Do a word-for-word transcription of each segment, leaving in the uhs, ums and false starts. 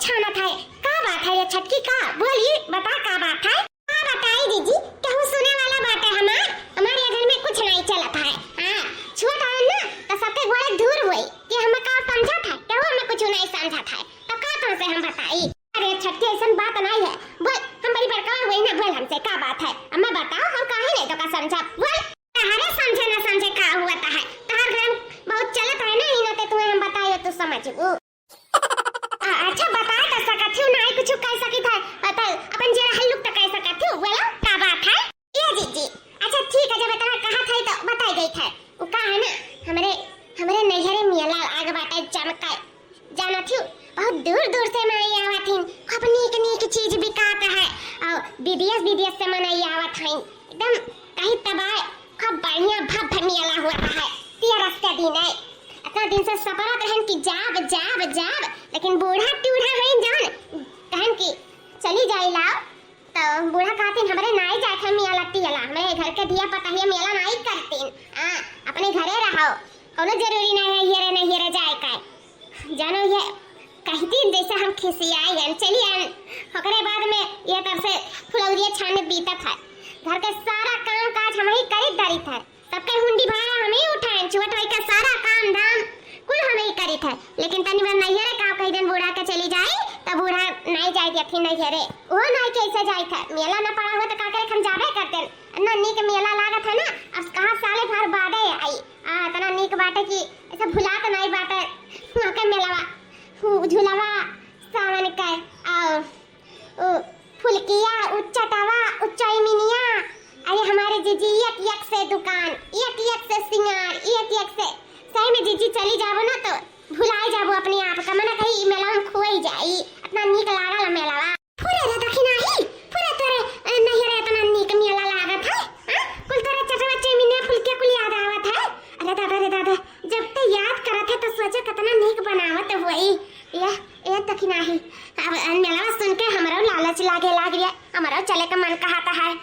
छानत है। का बात है ये छटकी, का बोली, बता का बात है? का बताई जीजी, केहू सुने वाला बाटे हमार? हमारे घर में कुछ नहीं चलत है। हाँ, छुअत है ना, तो सबके गोड़े धूर होई कि हमें का समझत है, केहू हमें कुछ नहीं समझत है, तो का तुमसे हम बताई? अरे छटकी, ऐसन बात नहीं है, बोल, हम बड़ी बड़का हुई ना, बोल हमसे का बात है, हमें बताओ, हम काहे नहीं तो का समझब, बोल। तहरे समझे ना समझे का हुआ है, तहर घर में बहुत चलत है ना, इना ते तुम्हें हम बताए तो समझबू। आ, अच्छा, बताए तो सकत हूँ, नहीं कुछ कह सकित है, तो अपन जे हल्लुक तो कह सकत हूँ, बोलो का बात है? ए जीजी, अच्छा ठीक है, जब इतना कहा था तो बताई गई था। वो का है ना, हमरे, हमरे नैहरे मेला लाग बाटे जमकर, जानत हूँ, बहुत दूर दूर से मनई आवत हिन, खूब नीक नीक चीज बिकात है, और विदेश विदेश से मनई आवत हैं, एकदम कहीं तबाय, खूब बढ़िया भव्य मेला हुआ है। तेरस के दिन है, इतना दिन से सपरत रहन कि जाब जाब जाब, लेकिन बूढ़ा टूढ़ा हैं जान, कहन कि चली जाई लाओ, तो बूढ़ा कहतिन, "हमरे नाई जाए थे मेला टियला, हमरे घर के धिया पतहिया मेला नाई करतिन, आ, अपने घरे रहो, कोनो जरूरी नहीं है हेरे नहीं हेरे जाए का।" जानो ये कहतिन जैसे हम खिसियाई गए, चली आन। ओकरे बाद में ये तब से फुलौरिया छाने बीतत है, घर के सारा काम काज हम ही करित धरित है। सबके हुंडी भाड़ा हम ही उठाएन, छुअट होई के सारा काम धाम कुल हम ही करित है। लेकिन तनी बार नैहरे का कही देन बूढ़ा के चली जाई, तो बूढ़ा नाई जाए देथिन नैहरे। वो नाई कैसे जाई था, मेला ना पड़ा हो तो का करे, हम जाबे करते। इतना नीक मेला लागत है ना, अब कहाँ साले भर बादे आई। आ, इतना नीक बाटे कि ऐसे भुलात नाई बाटे। वहाँ के मेलावा, हु-, झुलावा, सावन के, आ, उ फुलकिया, उ चटावा, उ चौमिनिया, अरे हमारे जीजी एक एक से दुकान, एक एक से सिंगार, एक एक से, सही में जीजी चली जाबो ना तो भुलाई जाबो अपने आप का, मना कही ई मेला में खोई जाई, इतना नीक लागल मेलावा। फुरे रे दखिनाही, फुरे तोरे, अ, नैहरे इतना नीक मेला लागत है, हाँ? कुल तोरे चटवा चौमिनिया फुलकिया कुल याद आवत है। अरे दादा रे दादा, जब ते याद करत है तो सोचे कितना नीक बनावत होई। ये, ये दखिनाही, अब मेलावा सुन के हमरो लालच लागे लाग गया, हमरो चले के मन कहता है,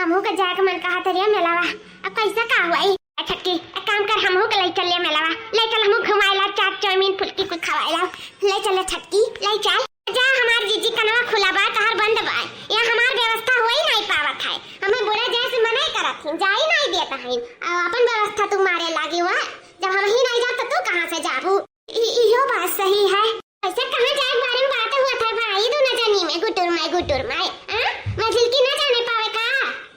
हमहू के जाए के मन कहता रे मेलावा। अब कैसे का हुआ ई? ए छटकी, एक काम कर, हमहू के ले चल ले मेलावा, ले चल, हमहू घुमाए ला, चाट चाउमीन फुलकी कुछ खवाए ला, ले चल ले छटकी, ले चल। जा हमार जीजी, कनवा खुला बा, तहार बंद बा, यहाँ हमार व्यवस्था होई नहीं पावत है, हमें बोला जाए से मना ही करत ही, जा ही नहीं देता है, अब अपन व्यवस्था तू मारे लागी हुआ, जब हम ही नहीं जाब तो तू कहाँ से जाबू? इ-, इहो बात सही है। ऐसे कहाँ जाए के बारे में बात हुआ था भाई, दोनों जनी में गुटुर माई, गुटुर माई, हाँ? मझिलकी ना जाने पावे का?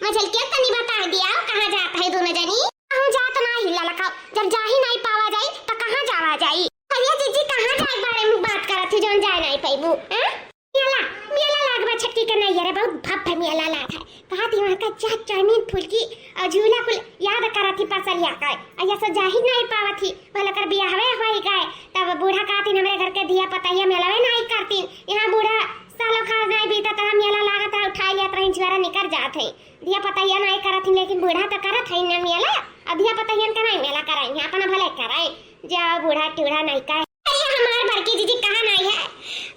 मझिलकी तनी बता दिया, कहाँ जात है दोनों जनी? कहूँ जात ना ही ललकाओ, जब जा ही नहीं पावा जाई, तो कहाँ जावा जाई? अरे जीजी, कहाँ जाए के बारे में बात करत थी, जौन जाए नहीं पैबू, हाँ? मेला, मेला लाग बा छटकी के नैहरे, बहुत भव्य मेला लाग है। कहा थी वहाँ का चाट चाउमीन फुलकी और झूला कुल याद करत थी पसलिया का। और ये सब जाहिर नहीं पावत थी, भले कर बियाहवे होई गए, तब बूढ़ा कहती हमरे घर के धिया पतहिया मेलावे नहीं करती। यहाँ बूढ़ा सालों का नहीं बीता तो हम मेला लागत है, उठाई लिया तो झुआरा निकर जात है। धिया पतहिया नहीं करत ही, लेकिन बूढ़ा तो करत है ना मेला, अब धिया पतहियन का नहीं मेला कराई, अपना भले कराई। जा बूढ़ा टूढ़ा नहीं का। अरे हमार बड़की जीजी कहाँ नहीं है,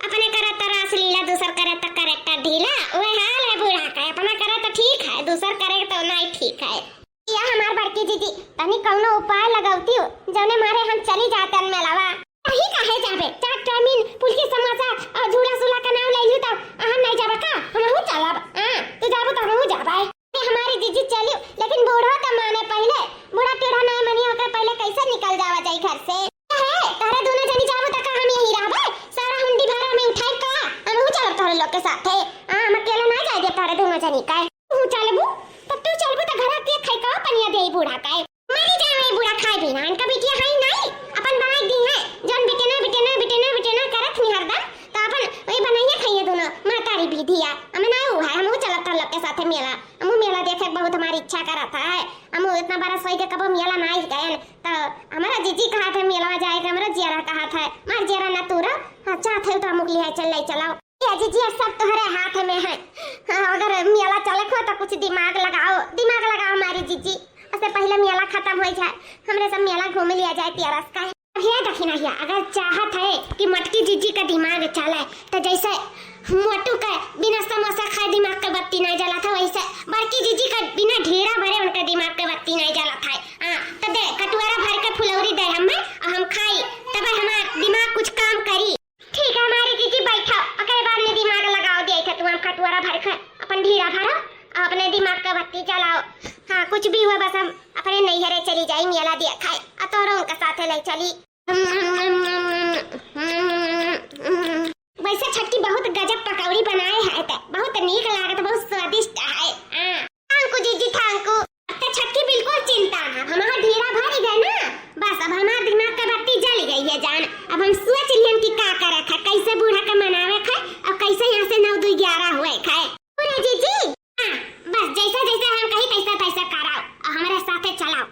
अपने करत तो रासलीला, दूसर करत तो character ढीला, वह हाल है बूढ़ा का। अपना करे तो ठीक है, दूसर करे तो नहीं ठीक है। या हमार बड़की जीजी, तनी कौनो उपाय लगौती हो, जौने मारे हम चली जातन मेलावा। कहीं काहे जाबे, चाट चाउमीन, फुलकी समोसा और झूला सूला का नाम ले लू तो हम नहीं जाबे का? हमहू चलब। हाँ, तू जाबू तो हमहू जाबे। हमारी जीजी चली, लेकिन बूढ़ा तो माने पहले। बूढ़ा टेढ़ा नहीं मनी, ओकर पहले कैसे निकल जावा जाई घर से? है, तहरे दोनों जनी जाबू तो का हम यहीं रहबे? सारा हुंडी भाड़ा में उठाई का? हमहू चलब तोहरे लोग के साथे। हाँ, हम अकेले ना जाए दे तहरे दोनों जनी का। तू चलबू, तब तू चलबू तो घर के खाई का पनिया दे बूढ़ा का। मरी जाए बूढ़ा खाए बिना, इनका बिटिया है नहीं, अपन बनाई दी है। जौन बिटेना, बिटेना, बिटेना, बिटेना करत ही हरदम, तो अपन वही बनाइए खाइए दोनों, महतारी भी धिया। हमें ना वो है, हमहू चलब तोहरे लोग के साथे मेला। हमहू मेला देखे के बहुत हमारी इच्छा करत है। हमहू इतना बरस होई के कबो मेला ना ही गए। तो हमारा जीजी कहा थे मेला जाए के, हमारा जियरा कहा था, मार जियरा ना तू रह। हाँ, चाहत है तो हमहू के लिए चल ले चलाओ। ए जीजी, अब सब तोहरे हाथ में है। हाँ, अगर मेला चले को तो कुछ दिमाग लगाओ, दिमाग लगाओ हमारी जीजी। उससे पहले मेला खत्म हो जाए, हमरे सब मेला घूम लिया जाए तेरस का। अब ये देखी ना हिया, अगर चाहत है कि मोटकी जीजी का दिमाग चले, तो जैसे मोटू के बिना समोसा खाए दिमाग के बत्ती नहीं जला था, वैसे बड़की जीजी का बिना ढीरा भरे उनके दिमाग के बत्ती नहीं जला था। हाँ, तो दे, कटोरा भर के फुलौरी दे हमें, और हम खाई, तब हमारा दिमाग कुछ काम करी। ठीक है हमारी जीजी, बैठो, भर के अपन ढीरा भरो और अपने दिमाग का बत्ती जलाओ। हाँ, कुछ भी हुआ, बस हम अपने नैहरे चली जाई, मेला देखाए, और तोहरो उनका साथे ले चली। वैसे छटकी बहुत गजब पकौड़ी बनाए है, ते बहुत नीक लागत, बहुत स्वादिष्ट है। हाँ। Thank you जीजी, thank you। अब तो छटकी बिल्कुल चिंता ना, अब हमार ढीरा भर गए ना, बस अब हमार दिमाग का बत्ती जल गई है जान। अब हम सोच लिहन कि का करे थे, कैसे बूढ़ा के मनावे थे और कैसे यहाँ से नौ दू ग्यारह हुए थे। पूरा जीजी, हाँ, बस जैसे जैसे हम कही तैसे तैसे कराओ और हमारे साथे चलाओ।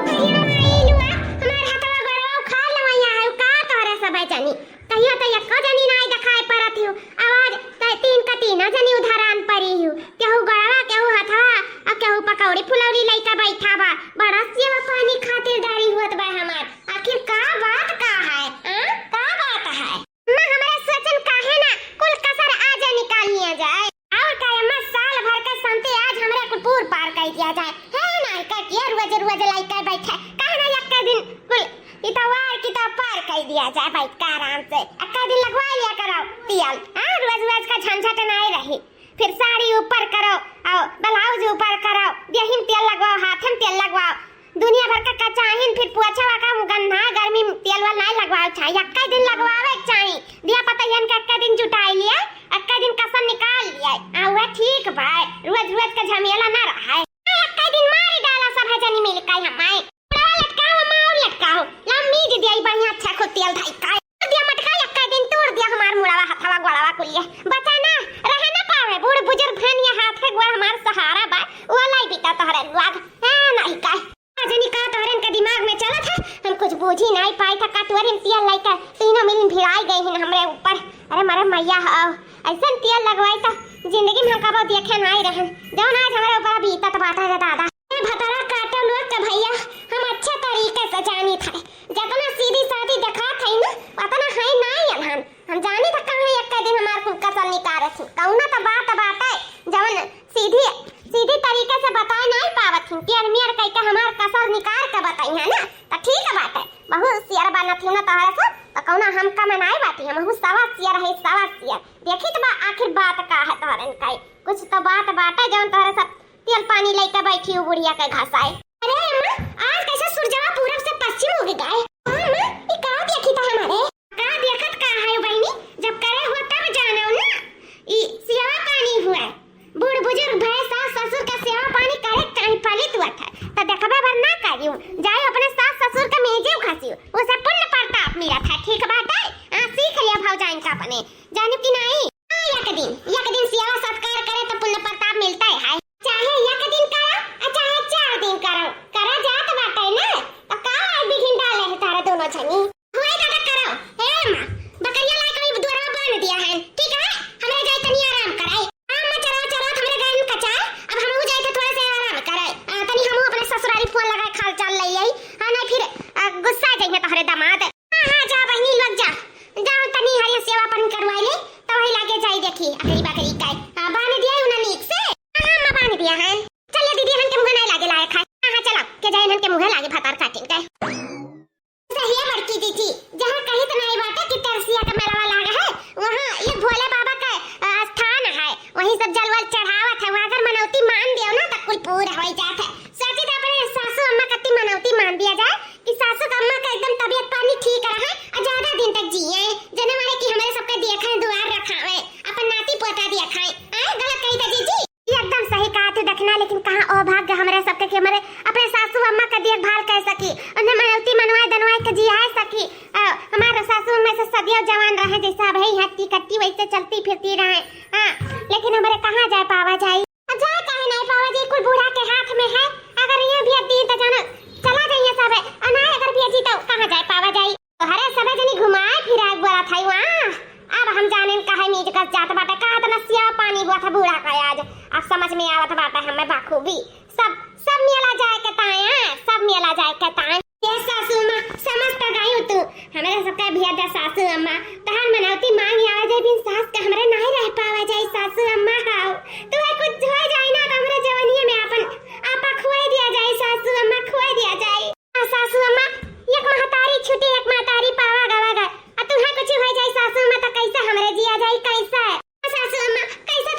अरे माई लुआ, हमार हथवा गोड़वा उखाड़ लवैया है, का तोहरे सब जनी? कहियो तो एको जनी नाई देखाए परत हियो। आवाज त तीन का तीनों जनी उधारान परी हियो। केहू गोड़वा, केहू हथवा, आ केहू पकौड़ी फुलौड़ी लइका बैठा बा। बड़ा सेवा पानी खातिर डारी हुअत बा हमार। आखिर का बात का है? हाँ? का बात है? अम्मा, हमरा सोचन काहे ना कुल कसर आजे निकाल लिया जाए। और का अम्मा, साल भर का संते आज हमरा कुल पूर पार कर दिया जाए। है ना, का किया रोज रोज लइका बैठे। काहे ना एक दिन कुल इतवार की तो पार कर दिया जाए बैठ के आराम से। एक दिन लगवा लिया करो तेल, हाँ, रोज रोज का झंझट नहीं रही। फिर साड़ी ऊपर करो, और ब्लाउज ऊपर करो, देहिन तेल लगवाओ, हाथन तेल लगवाओ, दुनिया भर का कचाहिन, फिर पोछा का गंधा गर्मी तेल वाल नहीं लगवाओ चाही, एक दिन लगवावे के चाही। दिया पतैयन के एक दिन जुटाई लिए, एक दिन कसर निकाल लिए, आ वह ठीक बा, रोज रोज का झमेला ना रहा है। एक दिन मारी डाला सब है जनी मिल के हमारे। बुढ़वा लटकाओ, अम्मा और लटकाओ। लाओ मीज दिया, ई बढ़िया अच्छा खूब तेल धाई का। तोड़ दिया मटका, एक्का दिन तोड़ दिया हमार मुड़वा, हथवा, गोड़वा कुलिया। बचा ना, रहे ना पावे। बूढ़ बुजुर्ग भन ये हाथ के गोड़ हमार सहारा बा। वो लाई बीता तोहरे लुआग। हाँ, नहीं का। जनी का तोहरन के दिमाग में चलत है, हम कुछ बूझी नहीं पाई था। का तोहरे तेल लाई का तीनों मिलिन भिड़ाई गई हिन हमरे ऊपर। अरे मरे मैया हो, ऐसन तेल लगवाई तो जिंदगी में हम कबो देखे नहीं रहन। जौन आज हमरे ऊपर बीतत बाटे रे दादा। ए भतरा काटो लोग के भैया, हम अच्छे तरीके से जानी थे। जितना सीधी सादी दिखात है ना, उतना है नाई अनहन। हम जानी था कहाँ एक दिन हमार कुल कसर निकारे थी। कौना तो बात बाटे, जवन सीधी, सीधी तरीके से बताए नाई पावत थी। पियर मियर कह के हमार कसर निकाल के बताई है ना, तो ठीक बाटे। बहुत सियर बनत थी ना तोहरे सब, तो कौना हम कम नाई बाटी, हम हूँ सवा सियर है, सवा सियर। देखी तो बा आखिर बात का है तोहरन का। कुछ तो बात बाटे जवन तोहरे सब तेल पानी लइके बैठी हूँ बुढ़िया के घसाए। अरे अम्मा, आज कैसे सूरजवा पूरब से पश्चिम उग गए? हाँ अम्मा, ई का देखी था हमारे? का देखत का है बहिनी, जब करे हुआ तब जानो ना। ई सेवा पानी हुआ, बूढ़ बुजुर्ग भए सास ससुर का सेवा पानी करे के चाही, फलित हुआ था। तो देखबे भर ना करियो, जाए अपने सास ससुर का मेजे घसियो, उसे पुण्य प्रताप मिला था। ठीक बात है, हाँ, सीख लिया भौजाइन का अपने, जानिब कि नहीं? हाँ, एक दिन, एक दिन सेवा सत्कार करे तो पुण्य प्रताप मिलता है। चाहे एक दिन करो, आ चाहे चार दिन करो, करा जात बाटे ना, तो का आज बिघिन डाले है तारा दोनों जनी? हुए दादा करो। हे अम्मा, बकरिया ला कभी दुआरा बांध दिया है, ठीक है? हमरे जाए तनी आराम कराए। हाँ अम्मा, चलो, चलो, हमरे गए कचाए, अब हमहू जाए थे थोड़ा सा आराम कराए। आ, तनी हमहू अपने ससुरारी फोन लगाए, हाल चाल ले आई। हाँ, नहीं फिर, आ, गुस्सा जाइए तोहरे दामाद। हाँ, हाँ, जा बहिनी लोग जा, जा तनी हरिया सेवा पानी करवाई ले, तो वही लागे जाई देखी अकरी बकरी का। हाँ, बांध दिया है उन्हें नीक से। हाँ, हाँ, अम्मा बांध दिया है। चले दीदी, हन के मुँह नहीं लागे लायक है। हाँ, हाँ, चला, के जाए हन के मुँह लागे भतार काटिन के। सहिया बड़की जीजी, जहाँ कहीं तो नहीं बाटे कि तरसिया का मेलवा लाग है, वहाँ ये भोले बाबा का, अ, स्थान है, वहीं सब जलवल चढ़ावत है, वहाँ अगर मनौती मान दियो ना तो कुल पूरा हो जात है। सोची तो अपने सासू अम्मा कत्ती मनौती मान दिया जाए कि सासू का अम्मा का एकदम तबीयत पानी ठीक रहे और ज्यादा दिन तक जिए, जने मारे कि हमारे सबके देखे दुआर रखावे, अपन नाती पोता देखाए। आए गलत कही था जीजी? ये एकदम सही कहा तू दखिना, लेकिन कहाँ ओ भाग्य हमरे सबके कि हमरे अपने सासू अम्मा का देखभाल कर सकी, उन्हें मनौती मनवाए दनवाए के जियाए सकी। अ, हमारे सासू अम्मा से सदियों जवान रहे, जैसे अब है यहाँ की कट्टी वैसे चलती फिरती रहे। हाँ, लेकिन हमरे कहाँ जाए पावा जाई? अब जाए काहे नहीं पावा जाई, कुल बूढ़ा के हाथ में है। अगर यहाँ भेज दी तो जानो चला जाइए सब, और ना अगर भेजी तो कहाँ जाए पावा जाई? तोहरे सबे जनी घुमाए फिराए बोला था वहाँ। अब हम जानेन काहे मीज कस जात बाटे, का इतना सियाव पानी हुआ था बूढ़ा का आज। अब समझ में आवत बाटे हमें बाखूबी। सब, सब मेला जाए के ताए, हाँ, सब मेला जाए के ताए। ये सासू माँ, समझ तो गई हूँ तू। हमरे सबका भेद है सासू अम्मा। तहार मनौती मांग आवे जाए बिन सास के हमरे नहीं रह पावे जाए सासू अम्मा। हाउ, तू है कुछ हो जाए ना तो हमरे जवनिये में अपन आपा खुआई दिया जाए सासू अम्मा, खुआई दिया जाए। आ सासू अम्मा, एक महतारी छुटी, एक महतारी पावा गवा गए। आ तुम्हें कुछ हो जाए सासू अम्मा, तो कैसे हमरे जिया जाए, कैसे? आ सासू अम्मा, कैसे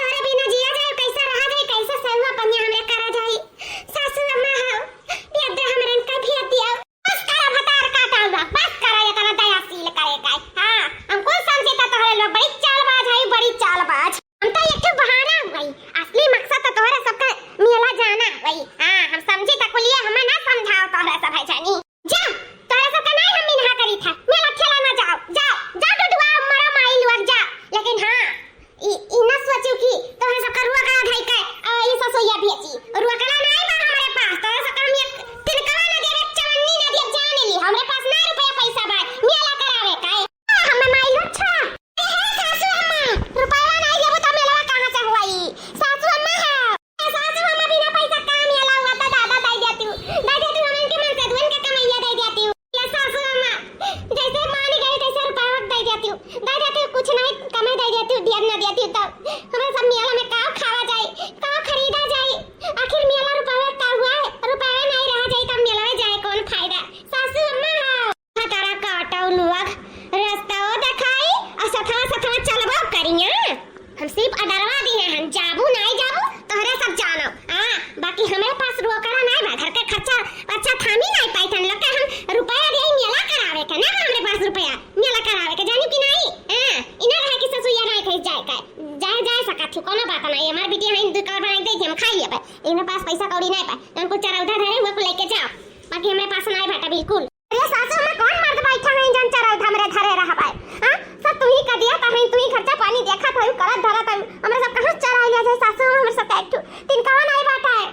हम सिर्फ अडरवा दीन्हे, हम जाबू नाई जाबू तोहरे सब जानो। हाँ, बाकी हमरे पास रोकड़ा नाई बा, घर के खर्चा वर्चा थामी नाई पाई थन लोग के। हम रुपया देई मेला करावे के, ना बा हमरे पास रुपया मेला करावे के, जानी कि नाई? हाँ, इना रहे कि ससुइया नाई कहीं जाए का, जाए, जाए सकत थी, कोनो बात नाई। हमार बिटिया है, दू कवर बनाई दे, हम खाई लेबे। इनके पास पैसा कौड़ी नाई बा, जौन कुल चरौधा धरे हुआ कुल लेके जाओ, बाकी हमरे पास नाई बाटा बिल्कुल। अरे सासू, हमें कौन मर्द बैठा है जौन चरौधा हमरे धरे रहबे? हाँ, सब तू ही का दिया, तू ही खर्चा पानी देखत हऊ, करत धरत हऊ, हमरे सब कहाँ चराई ले जाए सासू, हमरे सब एक ठो तिनकावा नाई बाटा है।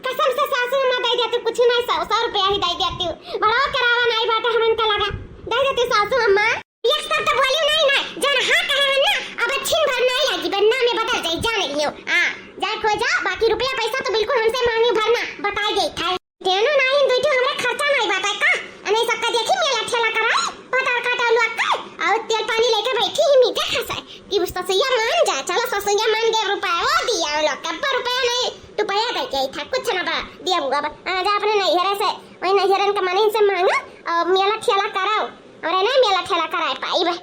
कसम से सासू, हम दे देती कुछ नाई, सौ, सौ रुपया ही दे देती हूँ, बड़ा करावा नाई बाटा हमन का लगा, दे देती सासू अम्मा। एक शब्द बोली नहीं ना, जौन हाँ कहे हन ना, अब छिन भर नहीं लागी, बन्ना में बदल जाई, जान लियो। हाँ, जाए खो जाओ, बाकी रुपया पैसा तो बिल्कुल हमसे मांगी भर ना, बताई देई था। तेनो नाई, दुई ठो हमरा खर्चा नाई बाटे का? अने सबका देखी मेला ठेला कराई, पतार काटा लुआ कर, और तेल पानी लेके बैठी ही मीठे खसे कि ससुइया मान जा, चलो ससुइया मान गए, रुपया वो दिया हम लोग, कब्बा रुपया नहीं, रुपया दे के आई था, कुछ ना बा, दिया बुआ बा। आ जा अपने नैहरे से, वही नैहरन के मनीन से मांगा और मेला ठेला कराओ, हमरे ना मेला ठेला कराए पाई बे,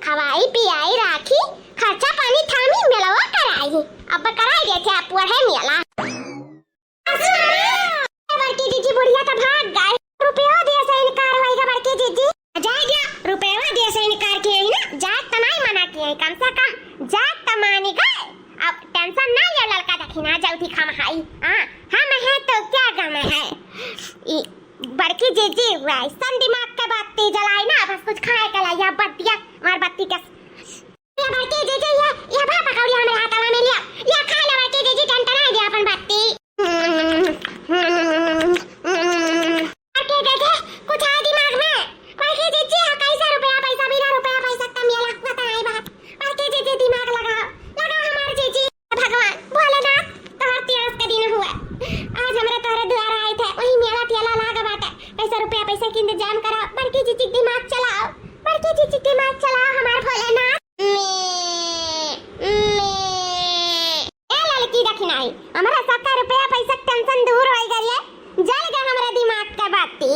खवाई पियाई राखी, खर्चा पानी थामी मेलवा कराई, अब कराई देते आप पढ़े मेला। बड़की जीजी, बुढ़िया तो भाग गई। रुपया दिए से इनकार होइगा बड़की जीजी। जाए गया, रुपया दिए से इनकार किए ही ना, जाए त नाई मना किए ही, कम से कम जाए त मानी गए। अब टेंशन ना ले लड़का, देखी ना जल्दी खाम हाई। हाँ, हम हैं तो क्या गम है। ई बड़की जीजी हुआ ऐसन दिमाग के बत्ती जलाई ना, बस कुछ खाए के लाई, या बत्तिया, हमार बत्ती के ये बड़की जीजी, ये, ये भा पकौड़ी हमरे हाथवा में लिया। ये खा ले बड़की जीजी, टनटना दे अपन बत्ती। बड़की जीजी, कुछ आए दिमाग में? बड़की जीजी, हाँ, कैसे रुपया पैसा, बिना रुपया पैसा तम ये लग पता है बात। बड़की जीजी, दिमाग लगाओ, लगाओ हमार जीजी। भगवान, भोलेनाथ, तोहर तेरस के दिन हुआ। आज हमरा तोहरे दुआर आए थे, वही मेला ठेला लाग बाटे। कैसे रुपया पैसा के इंतजाम करा, बड़की जीजी दिमाग चलाओ, बड़की जीजी दिमाग चलाओ हमार भोलेनाथ। में, में। ए ललकी दखिनाई, हमरा सबका रुपया पैसा के टेंशन दूर होई गइल है। जल गए हमरा दिमाग के बत्ती।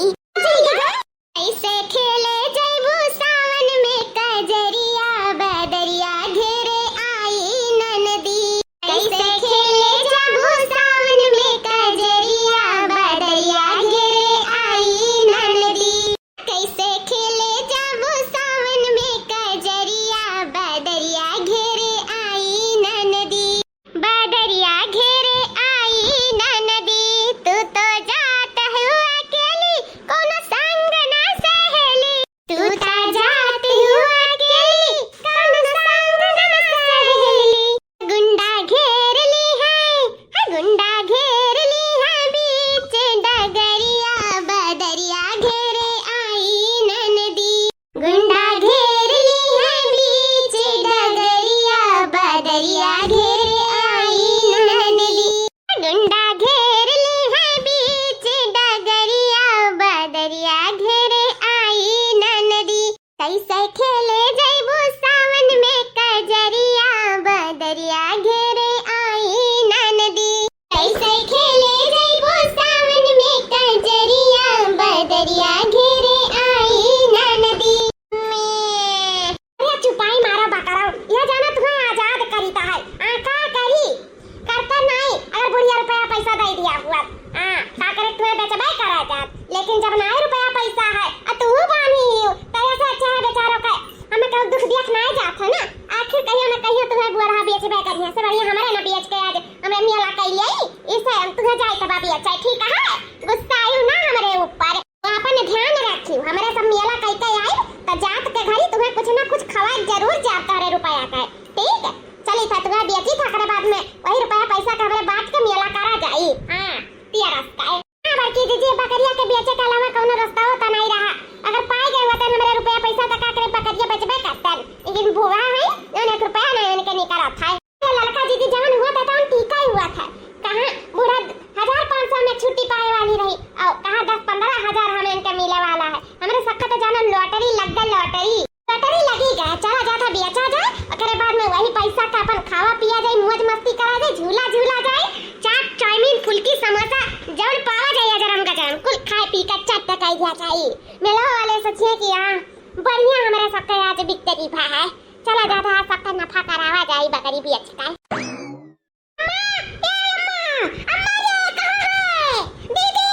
कैसे खेले जैबू सावन में कजरिया, बदरिया घेरे आई ननदी। कैसे खेले जैबू सावन में कजरिया, बदरिया घेरे आई ननदी। कैसे खेले जाबो सावन में कजरिया, बदरिया घेरे आई ननदी। बदरिया घेरे आई ननदी, तू तो जात हऊ अकेली, कोनो संग ना सहेली। तू तो जात हऊ अकेली, कोनो संग ना सहेली। गुंडा घेर ली है, है गुंडा घेर ली है बीच डगरिया, बदरिया घेरे आई ननदी। गुंडा घेर ली है बीच डगरिया, बदरिया घेरे आई ननदी। गुंडा घेर ली है बीच डगरिया, बदरिया घेरे आई ननदी। कैसे खेले जैबू सावन में कजरिया, बदरिया घेरे आई ननदी। कैसे खेले जैबू सावन में कजरिया, बदरिया घेरे आई ननदी। में। अरे चुपाई मारा बकरा, यह जाना तुम्हें आजाद करीता है, आ का करी? करता नाई, अगर बुढ़िया रुपया पैसा दे दिया हुआ। हाँ, का करे, तुम्हें बेचबे करा जात, लेकिन जब नाई रुपया पैसा है, आ तू बानी ही हो, तो ऐसे अच्छा है बेचारों का, हमें कहूँ दुख दिया नाई जात है ना, आखिर कहियो ना कहियो तुम्हें बुढ़ा बेचबे करिए, से बढ़िया हमारे ना बेच के आज हमें मेला कह ले, इसे हम तुम्हें जाए तबा बेच जाए, ठीक है? गुस्सा आयु ना हमारे ऊपर। तो अपन ध्यान रखियो, हमरे सब मेला कई के आई, त जात के घरी तुम्हें कुछ ना कुछ खवा जरूर जात तोहरे रुपया का, ठीक? चली था तुम्हें बेची था, एकरे बाद में वही रुपया पैसा के हमरे बांट के मेला करा जाई। हाँ, पिया रस का है। हाँ, बड़की जीजी, बकरिया के बेचे के अलावा कौनो रास्ता होता नहीं रहा। अगर पाए गए होतन हमरे रुपया पैसा, त का करे, बकरिया बेचबे करतन। लेकिन बूढ़ा है, जौन एक रुपया नहीं उनके निकलत है। ललका जीजी, जवन हुआ था, तवन ठीका ही हुआ था। कहाँ बूढ़ा हजार पाँच सौ में छुट्टी पाए वाली रही, और कहाँ दस पन्द्रह हजार हमें इनके मिले वाला है। हमरे सबका तो जानो लॉटरी लग गई, लॉटरी। लॉटरी लगी गए, चला जाता बेचा जाए, ओकरे बाद में वही पैसा का अपन खावा पिया जाए, मौज मस्ती करा जाए, झूला झूला जाए, चाट, चाउमीन, फुल्की, समोसा, जौन पावा जाए, गरम गरम, कुल खाए पी के चट कई दिया जाए। मेला वाले सोचिए कि हाँ, बढ़िया हमरे सबके आज बिक्री भा है। चला जाता है सबका सफा करावा जाई बकरी बेच के। अम्मा, ए अम्मा, अम्मा रे, कहाँ है? दीदी,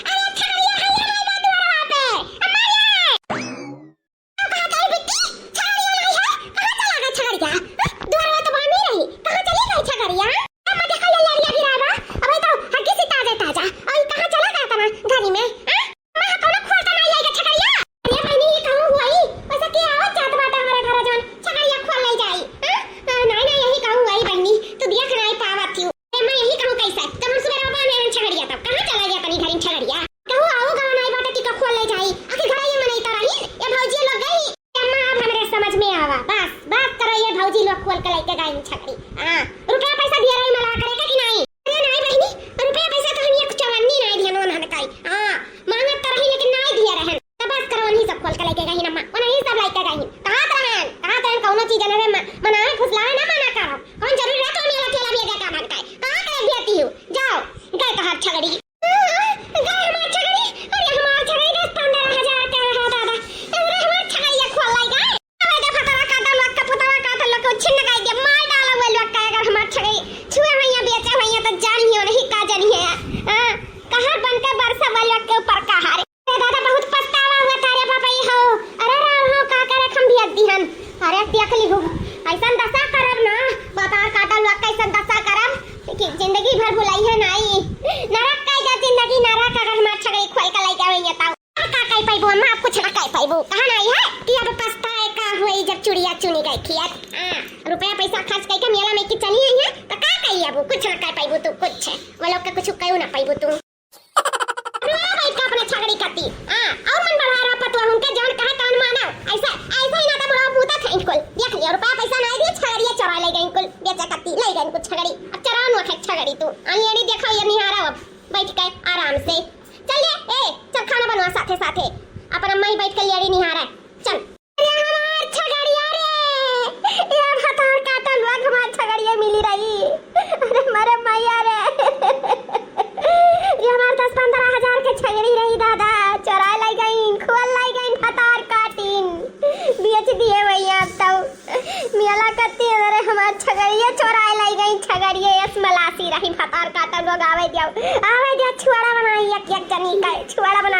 अरे छगड़िया है रे, हमारे दुआरवा पे। अम्मा रे। कहाँ गई बिट्टी? छगड़िया नहीं है? कहाँ चला गई छगड़िया? हाँ? दुआरवा तो बांधी रही। कहाँ चली गई छगड़िया? अम्मा देखा ये लड़िया गिरा बा। अबे तो हड्डी से ताजा ताजा। और कहाँ चला गया तना घरी में? हाँ? माँ, कौनो खोल तो नहीं आएगा छगड़िया? अरे बहनी, ये कहूँ हुआ ही? वैसे के आवत जात बाटे हमारे घर जौन छगड़िया खोल ले जाई? हाँ? आ, नहीं, नहीं, यही कहूँ हुआ ही बहनी। तू दिया खनाई पावत थी। अरे मैं यही कहूँ कैसे? जब हम सुबह बांधे रहन छगड़िया तब कहाँ चला गया तनी घरी छगड़िया? कहूँ आओ गाँव नहीं बाटे कि का खोल ले जाई? आखिर घरा ये मनई तो रही, ये भौजी लोग गई। अम्मा, अब हमरे समझ में आवा। बस, बस करो, ये भौजी लोग खोल के लेके गई छगड़ी। हाँ, रुपया पैसा दिया रही मला करे के कि नहीं? अरे नहीं बहनी, रुपया पैसा तो हम एक चवन्नी नहीं दिहन उन्हन काई। हाँ, मांगत तो रही लेकिन नहीं दिए रहन। तो बस करो, उन्हीं सब खोल के लेके गई अम्मा, उन्हीं सब लेके गई। कहाँ तो रहन, कहाँ तो रहन, कौनो चीज न रहे, म-, मनाए फुसलाए ना मना करो। कौन जरूरी रहे तो मेला ठेला भी दे का मन काई? कहाँ के भेजती हूँ? जाओ, गए तो हर छगड़ी। गए हमार छगड़ी, अरे हमार छगड़ी दस पन्द्रह हजार के रहा दादा। अरे हमार छगड़ी ये खोल लाई गए। अबे दे फतवा काटा लोग का, पुतवा काटा लोग का, छिन्न गाई दे, मार डाला हुए लोग का, अगर हमार छगड़ी छुए हुइया, बेचे हुइया तो जान ही हो नहीं, का जानी है। हाँ, कहाँ बन के बरसा हुए लोग के ऊपर का हारे। अरे दादा बहुत पछतावा हुआ था रे बाबा ये हो। अरे राम हो, का करे हम भी अद्दी हन। अरे देख ली हो, ऐसन दशा करब ना, बतार काटा लोग का ऐसन दशा करब कि जिंदगी भर भुलाई है नाई। नरक का जा जिंदगी नरक, अगर हमार छगड़ी खोल के लेके आवे ये ताऊ। का कई पाइबो अम्मा, आप कुछ ना कई पाइबो। कहा ना है कि अब पछताए का होई जब चुड़िया चुनी गई खियात। हाँ, रुपया पैसा खर्च कई के मेला में की चली आई है, तो का कई अब कुछ ना कई पाइबो तू कुछ। वो लोग के कुछ कई ना पाइबो तू। रुपया बैठ के अपने छगड़ी कती। हाँ, और मन बढ़ा रहा पतुआ उनके जौन कहे तौन मानो। ऐसा, ऐसा ही ना तो बुढ़ाऊ पूता था इनको। देख लिया, रुपया पैसा नहीं दिए, छगड़िया चोरा ले गई इनको। बेचा कती, ले गई इनको छगड़ी। अब चोराओ ना खाए छगड़ी तू। अनियाड़ी देखो ये निहारा अब बैठ के आराम से। चल ले, ए, चल खाना बनवा साथे साथे। अपन अम्मा ही बैठ के लियाड़ी निहारा। चल। अरे हमार छगड़िया रे, ये भतार काटल बा, हमार छगड़िया मिली रही। अरे मरे मैया रे, ये हमार दस पन्द्रह हजार के छगड़ी रही दादा, चोराए लाई गई, खोल लाई गई, भतार काटिन, बेच दिए भैया। अब तो मियाला कत्ती, अरे हमार छगड़िया चोराए लाई गई, छगड़िया यस मलासी रही, भतार काटल लोग आवे दियो, आवे दियो, छुआड़ा बनाई एक एक जनी का, छुआड़ा बनाई।